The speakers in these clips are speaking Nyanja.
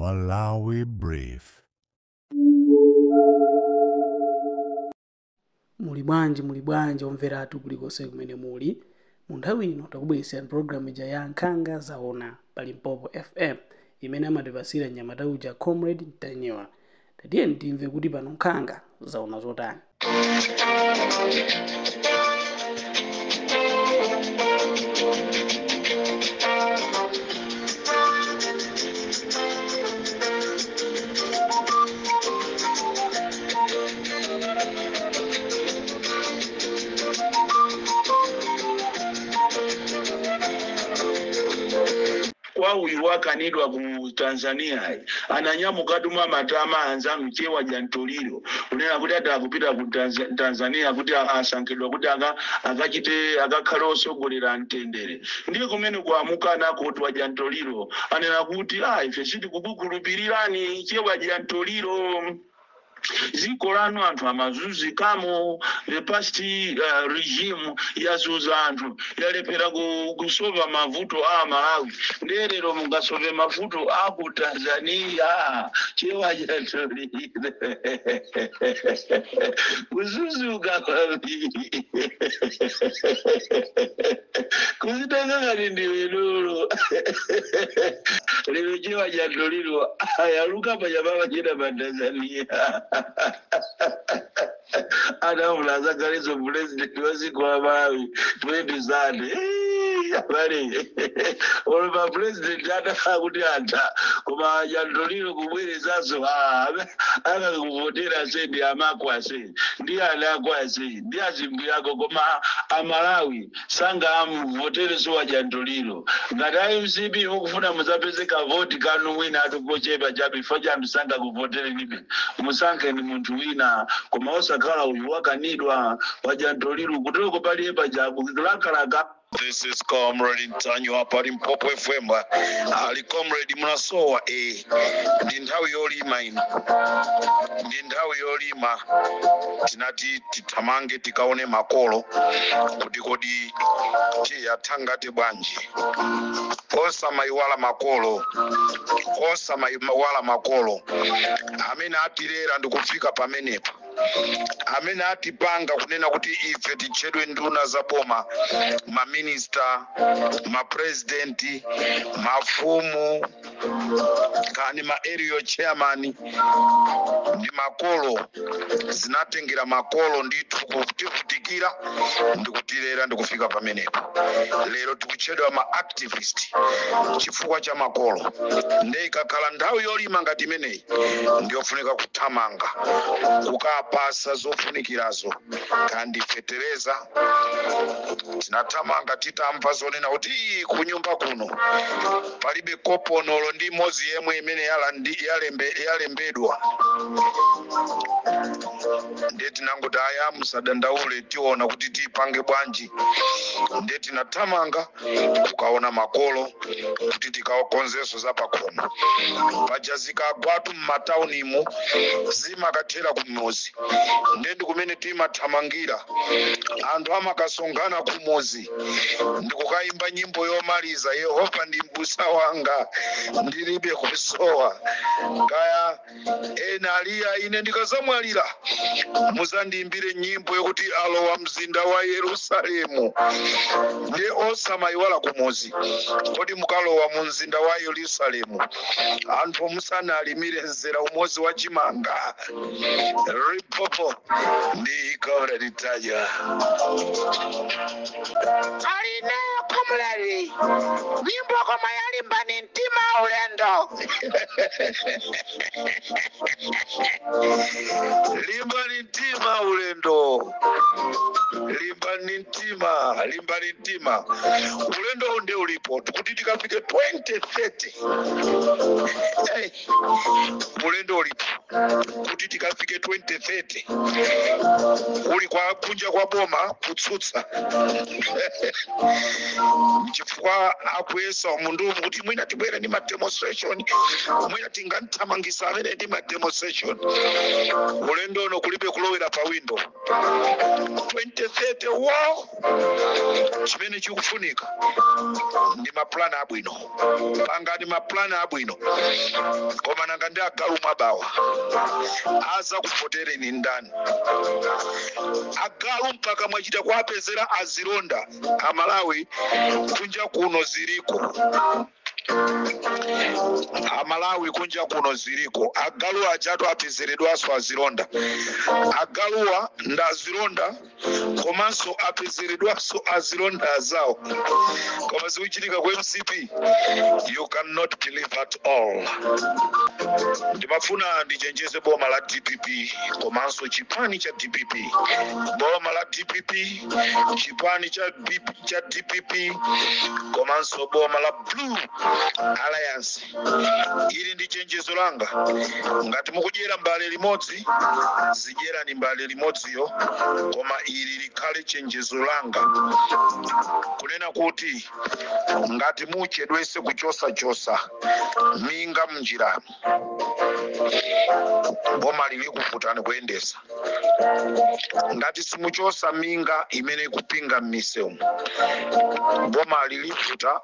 Malawi Brief. Muli bwanji, muli bwanji omveratu kulikonse kumene muli? Mu nthawi ino takubweretserani programu ija ya Nkhanga Zaona pa Limpopo FM imene amatipasira mnyamata uja Comrade Ntanyiwa. Tatiyeni timve kuti pano nkhanga zaona zotani. Kwa uyu wakanidwa ku Tanzania ananyamukatu mwa matama anzanu Chewa Jantoliro kunena kuti ataka kupita ku Tanzania kuti asankhidwa kuti akachite akakhale osogolera mtendere. Ndiye kumene kuamukana kuti wa Jantoliro anena kuti ife sitikukukhulupirirani Chewa Jantoliro, dziko lanu anthu amazunzikamo, the past regime yazuza anthu, yalephera kusova mavuto a Malawi, ndiye lero mungasove mavuto a ku Tanzania? Chewa Jantoliro kuzuzuka kwambiri, kuzitenga ngati ndiwe dolo. Lero Chewa Jantoliro ayaluka pachapapa chena pa Tanzania, anamula azakaleso president wa dziko la Malawi 2030. Abale, olo pa president atakhala kuti atha, koma Jantoliro kubwerezaso, akakuvotera se ndi amako ase, ndi ana ako ase, ndi azimbu yako, koma Amalawi sanga amvotereso wa Jantoliro. Ngati a MCP mukufuna muzapeze kavoti kanu mwina atukochepa chabe ifo cha anthu sangakuvoterenibe, musankheni munthu wina, koma osakhala uyu wakanidwa wa Jantoliro kutoko paliye pajabu lakalaka. This is Comrade Ntanyiwa pa Limpopo FM. Ali Comrade munasowa. Ndi nthawi yolima ino, ndi nthawi yolima. Tinati tithamange tikaone makolo kuti kodi tiyathangate bwanji. Osamayiwala makolo, osamayiwala makolo amene atilera ndikufika pamenepa, amene atipanga kunena kuti ife titchedwe nduna za boma, maminista, mapresidenti, mafumu, kani ma area chairman, ndi makolo. Zinatengera makolo ndithu kutivutikira ndikutilera ndikufika pamenepo. Lero tikutchedwa ma activist chifukwa cha makolo. Nde ikakhala nthawi yolima ngati imeneyi, ndiyofunika kuthamanga kukapasa zofunikirazo kandi fetereza. Tinathamanga titamva zonena kuti "Ii, kunyumba kuno palibe koponolo ndi imodzi yemwe imene yalembedwa." Ndiye tinangoti, "Aya, musadandaule, tiona kuti tipange bwanji." Ndiye tinathamanga kukaona makolo kuti tikakonzenso za pakhomo paja. Zikagwatu m'mataunimu zimakathera kumuzi, ndiye ndi kumene timathamangira. Anthu amakasonkhana kumuzi ndikukayimba nyimbo yomaliza, "Yehova ndi mbusa wanga, ndilibe kusowa." Kaya ena aliya, "Ine ndikazamwalira muzandiimbire nyimbo yokuti alowa mzinda wa Yerusalemu." Ndiye osamayiwala kumuzi. Kodi mukalowa mu mzinda wa Yerusalemu anthu musanalimire mzera umodzi wa chimanga? Limpopo ndi Comrade Ntanyiwa. Aline Comrade, nyimbo koma yalimbani mtima ulendo. Limbani mtima ulendo, limbani mtima, limbani mtima ulendo unde ulipo kuti tikafike 2030. Hey, ulendo ulipo kuti tikafike 2030. Uli kwa kunja kwa boma kutsutsa, chifukwa akuyesa mundumu kuti mwina tibwere ndi ma demonstration, mwina tinganthamangisa amene ndi ma demonstration. Ulendo uno kulibe kulowera pa window. 2030 wo, chimene chikufunika ndi mapulani abwino. Pangani mapulani abwino. Koma nanga ndi agalu mwabawa aza kuvotereni ndani? Agalu mpaka mwachita kuapezera azilonda. Amalawi kunja kuno ziliko, Amalawi kunja kuno ziliko. Agalu ajatu apezeredwanso azilonda. Agaluwa ndi azilonda komanso apezeredwanso azilonda azawo. Koma zikuchitika ku MCP, you cannot believe at all. Ndimafuna ndichenjeze boma la DPP komanso chipani cha DPP, boma la DPP, chipani cha DPP komanso boma la Blue Alliance. Ili ndi chenjezo langa: ngati mukudyera mbale limodzi, zidyerani mbale limodziyo, koma ili likhale chenjezo langa kunena kuti ngati muchedwese kuchosachosa minga mnjiramo, boma lili kuvutani kuyendesa. Ngati simuchosa minga imene ikupinga m'misewu, boma lilivuta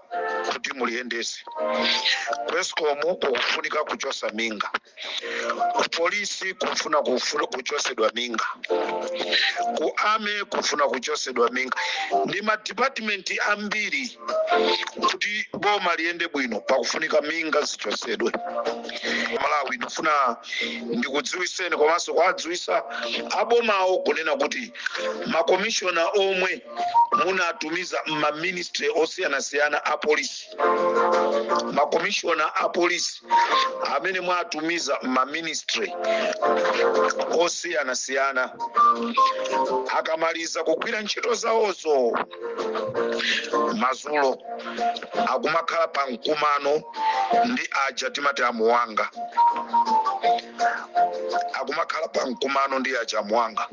kuti muliyendese. Ku ESCOM kukufunika kuchosa minga, ku polisi kufuna kuchosedwa minga, ku army kufuna kuchosedwa minga, ndi madipatimenti ambiri. Kuti boma liyende bwino pakufunika minga zichosedwe. Malawi, ndifuna ndikudziwiseni komanso kuwadziwisa abomawo kunena kuti makomishona omwe munatumiza m'maministry osiyanasiyana a polisi, makomishona a polisi amene mwatumiza m'maministry osiyanasiyana, akamaliza kugwira ntchito zawozo madzulo akumakhala pa mkumano ndi aja timati amuwanga, akumakhala pa mkumano ndi aja amuwanga.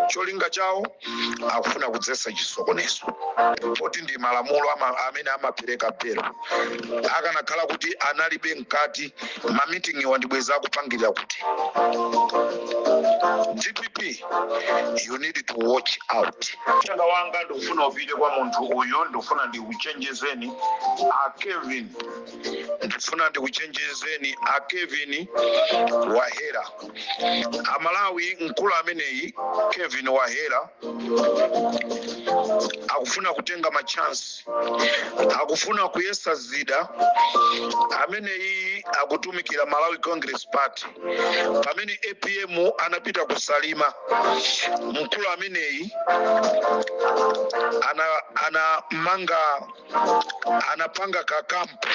Cholinga chawo akufuna kudzesa chisokonezo, poti ndi malamulo amene amapereka belo. Akanakhala kuti analibe mkati mamitingi, wandibweza akupangirira kuti DPP, you need to watch out. Uthenga wanga ndikufuna upite kwa munthu uyu. Ndikufuna ndikuchenjezeni a Kevin, ndikufuna ndikuchenjezeni a Kevin Wahera. Amalawi, mkulu ameneyi Kevin Wahera akufuna kutenga machansi, akufuna kuyesa zida. Ameneyi akutumikira Malawi Congress Party. Pamene APM anapita kusalima, mkulu ameneyi anamanga, anapanga kakampu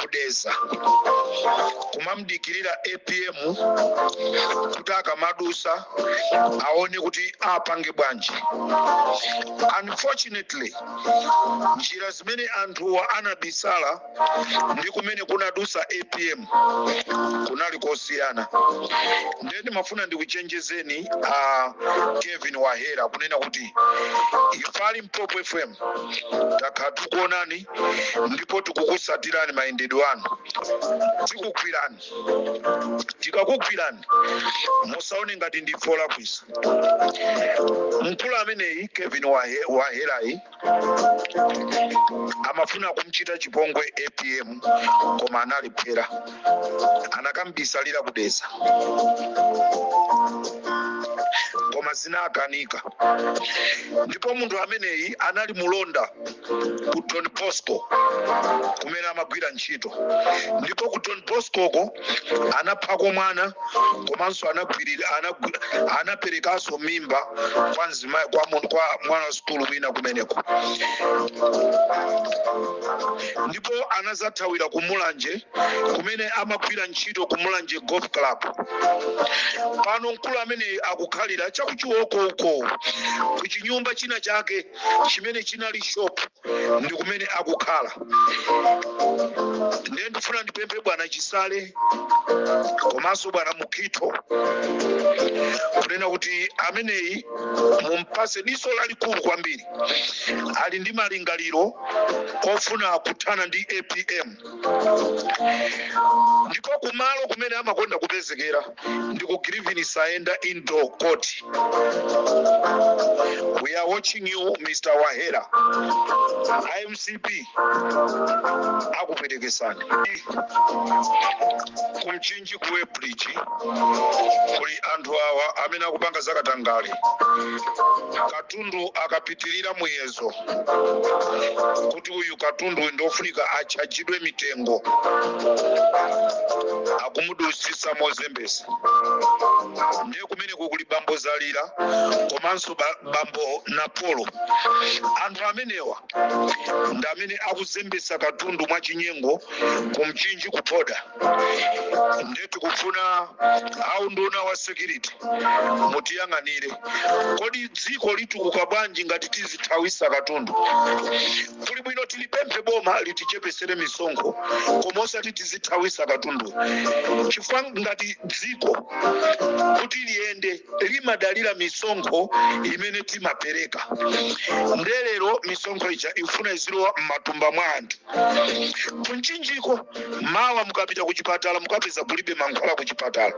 kudeza kumamdikirira APM kuti akamadusa aone kuti apange bwanji. Unfortunately, njira zimene anthuwa anabisala ndi kumene kunadusa APM kunali kosiyana. Ndiye ndimafuna ndikuchenjezeni a Kevin Wahera kunena kuti ife a Limpopo FM takhala tikuonani ndipo tikukusatirani mayendedwe anu. Tikugwirani. Tikakugwirani, musaone ngati ndife olakwisa. Mkulu ameneyi Kevin Waherayi amafuna kumchita chipongwe APM, koma analephera. Anakambisalira kudeza, koma zinakanika. Ndipo munthu ameneyi anali mulonda ku Don Bosco kumene amagwira ntchito, ndipo ku Don Boscoko anaphako mwana komanso anaperekanso mimba kwa mzimayi, kwa mwana wa sukulu wina kumeneko. Ndipo anazathawira ku Mulanje kumene amagwira ntchito ku Mulanje Golf Club. Pano mkulu amene akukhalira chakuchiwoko uko kuchinyumba china chake chimene chinali shop, ndi kumene akukhala. Ndiye ndifuna ndipemphe bwana Chisale komanso bwana Mukhito kunena kuti ameneyi mumpase diso lalikulu kwambiri. Ali ndi malingaliro ofuna kuthana ndi APM, ndipo kumalo kumene amakonda kupezekera ndi ku Griffin Saenda Indoor Court. We are watching you, Mr Wahera. IMCP akuperekesani. Kumchinji ku Weybridge kuli anthu awa amene akupanga zakatangale. Katundu akapitirira muyezo, kuti uyu katundu uyu ndofunika achajidwe mitengo, akumudusisa mozembesa. Ndiye kumeneko kuli bambo Zalira komanso bambo Napolo. Anthu amenewa ndi amene akuzembesa katundu mwachinyengo ku Mchinji kupoda. Ndiye tikufuna au nduna wa security mutiyang'anire. Kodi dziko litukuka bwanji ngati tizithawisa katundu? Kuli bwino tilipemphe boma litichepesere misonkho, koma osati tizithawisa katundu, chifukwa ngati dziko kuti liyende limadalira misonkho imene timapereka. Ndelero misonkho ija ifuna izilowa m'matumba mwa anthu kunchinjiko. Mawa mukapita kuchipatala mukapeza kulibe mankhwala kuchipatala.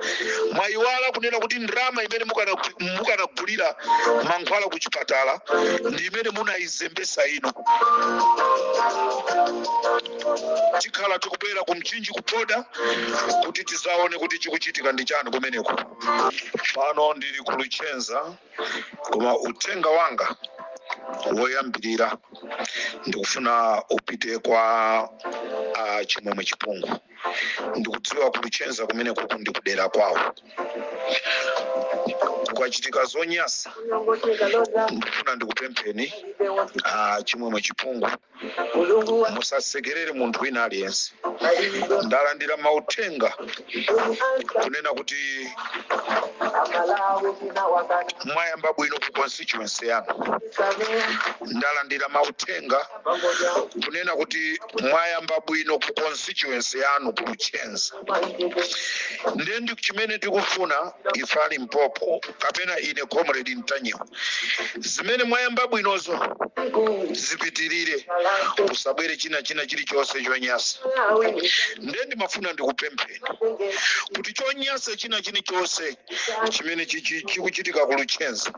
Mwayiwala kunena kuti ndalama imene mukanagulira mankhwala kuchipatala ndi imene munayizembesa ino. Tikhala tikubwera ku Mchinji kupoda kuti tizaone kuti chikuchitika ndi chani kumeneko. Pano ndili ku Luchenza, koma uthenga wanga woyambirira ndikufuna upite kwa Chimwemwe Chipungu. Ndikudziwa ku Luchenza kumene kuku ndi kudera kwawo. Kukachitika zonyasa, ndikufuna ndikupempheni Chimwemwe Chipungu, musasekerere munthu wina aliyense. Ndalandira mauthenga kunena kuti mwayamba bwino ku constituency yanu. Ndalandira mauthenga kunena kuti mwayamba bwino ku constituency yanu ku Luchenza. Ndiye ndi chimene tikufuna ife a Limpopo kapena ine Comrade Ntanyiwa, zimene mwayamba bwinozo zipitirire, kusabwere china chilichonse chonyasa. Ndiye ndimafuna ndikupempheni kuti chonyasa china chilichonse chimene chikuchitika ku Luchenza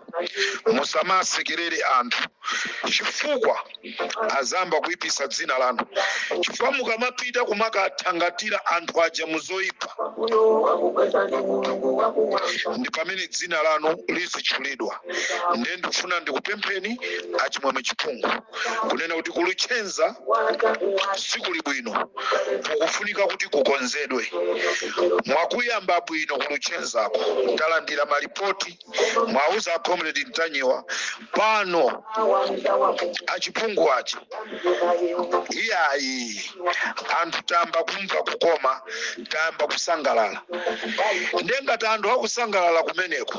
musamasekerere anthu, chifukwa azamba kuipisa dzina lanu, chifukwa mukamapita kumakathangatira anthu aja muzoipa ndi pamene dzina lanu lizitchulidwa. Ndiye ndikufuna ndikupempheni aChimwemwe Chipungu kunena kuti ku Luchenza sikuli bwino, kukufunika kuti kukonzedwe. Mwakuyamba bwino ku Luchenzako, talandira malipoti, mwauza Comrade Ntanyiwa pano achipungu aja. Iyayi, anthu tamba kumva kukoma, tamba kusangalala. Ndiye ngati anthu akusangalala kumeneko,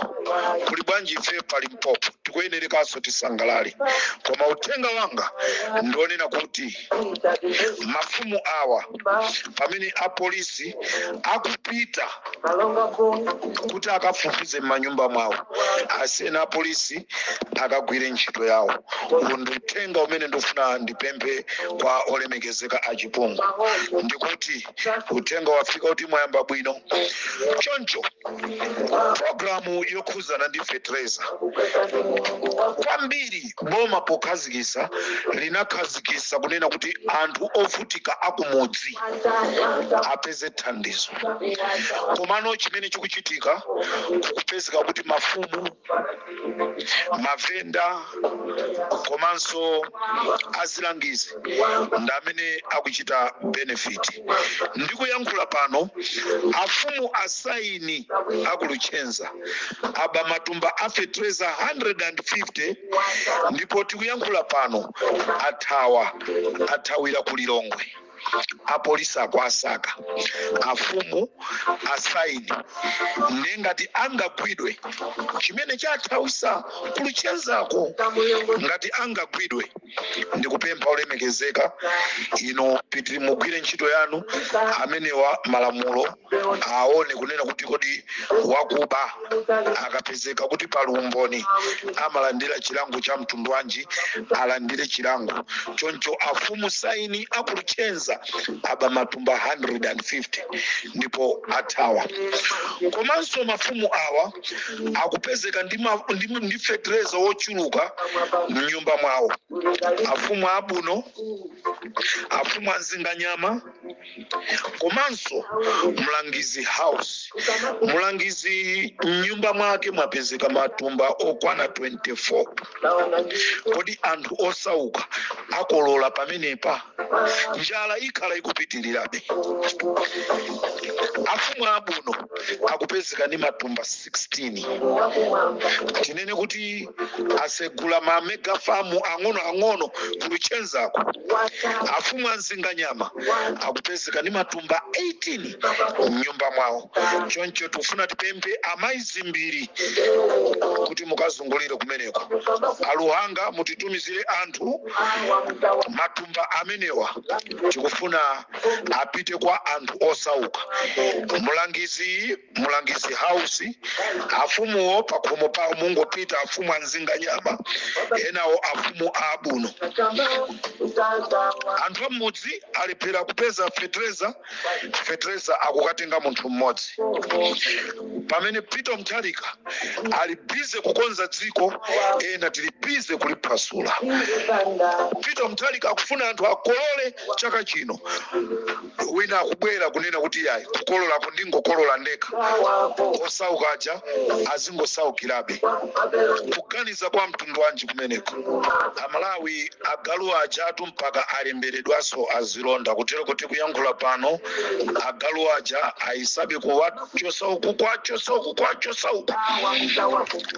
kuli bwanji ife pa Limpopo? Tikuyenerekanso tisangalale. Koma uthenga wanga ndionena kuti mafumu awa, pamene apolisi akupita kuti akafufuze m'manyumba mwawo, asiyeni apolisi akagwire ntchito yawo. Uwu ndi uthenga umene ndifuna ndipemphe kwa olemekezeka achipungu, ndikuti uthenga wafika kuti mwayamba bwino. Choncho programu yokhuzana ndi fetereza kwambiri, boma pokhazikisa linakhazikisa kunena kuti anthu ovutika akumudzi apeze thandizo. Komano chimene chikuchitika, kukupezeka kuti mafumu, mavenda komanso azilangizi ndi amene akuchita benefit. Ndikuyankhula pano, afumu asaini akuluchenza aba matumba a fetereza 150, ndipo tikuyankhula pano athawa, athawira ku Lilongwe. Apolisi akuasaka afumu asaini. Ndiye ngati angagwidwe, chimene chathawisa kuluchenzako, ngati angagwidwe, ndikupempha olemekezeka ino, pitiri mugwire ntchito yanu. Amenewa malamulo aone kunena kuti kodi wakuba akapezeka kuti pali umboni amalandira chilango cha mtundu wanji? Alandire chilango. Choncho afumu saini akuluchenza fetereza aba matumba 150 ndipo athawa. Komanso mafumu awa akupezeka ndi fetereza wochuluka mnyumba mwawo. Afumu abuno, afumu anzinganyama, komanso Mlangizi House. Mlangizi mnyumba mwake mwapezeka matumba okwana 24. Kodi anthu osauka akolola pamenepa? Njala ikhala ikupitirirabe. Afumu abuno akupezeka ndi matumba 16. Tinene kuti asegula ma mega farm ang'ono ang'ono kuluchenzako. Afumu anzinganyama akupezeka ndi matumba 18 mnyumba mwawo. Choncho tikufuna tipemphe amayi Zimbiri kuti mukazungulire kumeneko. Aluhanga, mutitumizire anthu. Matumba amenewa tikufuna apite kwa anthu osauka. Mulangizi, Mulangizi House, afumuwo pakhomo pawo mungopita, afumu anzinganyama, enawo afumu abuno. Anthu amudzi alephera kupeza fetereza. Fetereza akukatenga munthu mmodzi, pamene Peter Mutharika ali busy kukonza dziko, ena tili busy kuliphwasula. Peter Mutharika akufuna anthu akolole chaka chino. Wina akubwera kunena kuti yayi, kukololako ndingokolola ndekha, osauka aja azingosaukirabe. Kuganiza kwa mtundu wanji kumeneko? Amalawi, agalu aja mpaka alemberedwanso azilonda, kutero kuti kuyankhula pano agalu aja ayisabe kuwachosa uku, kwachosa uku, kwachosa uku.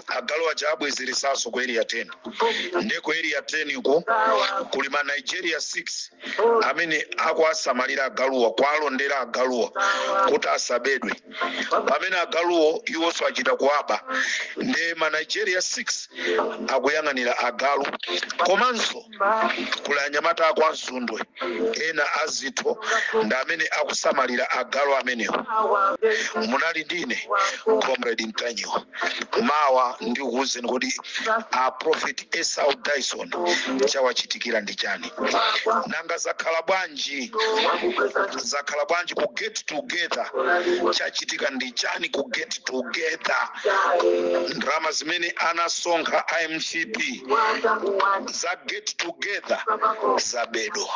Agalu aja abwezeresanso ku Area 10. Nde ku Area 10 uko kuli ma Nigeria 6 amene akuasamalira agaluwa, kualondera agaluwa kuti asabedwe, pamene agaluwo iwonso achita kuaba. Nde ma Nigeria 6 akuyang'anira agalu. Komanso kuli anyamata aku Ansundwe ena azitho ndi amene akusamalira agalu amenewo. Munali ndine Comrade Mtanyiwa. Mawa ndikuwuzeni kuti a Prophet Esau Dyson chawachitikira ndi chani. Nanga zakhala bwanji? Zakhala bwanji ku get together? Chachitika ndi chani ku get together? Ndalama zimene anasonkha iMCP za get together zabedwa.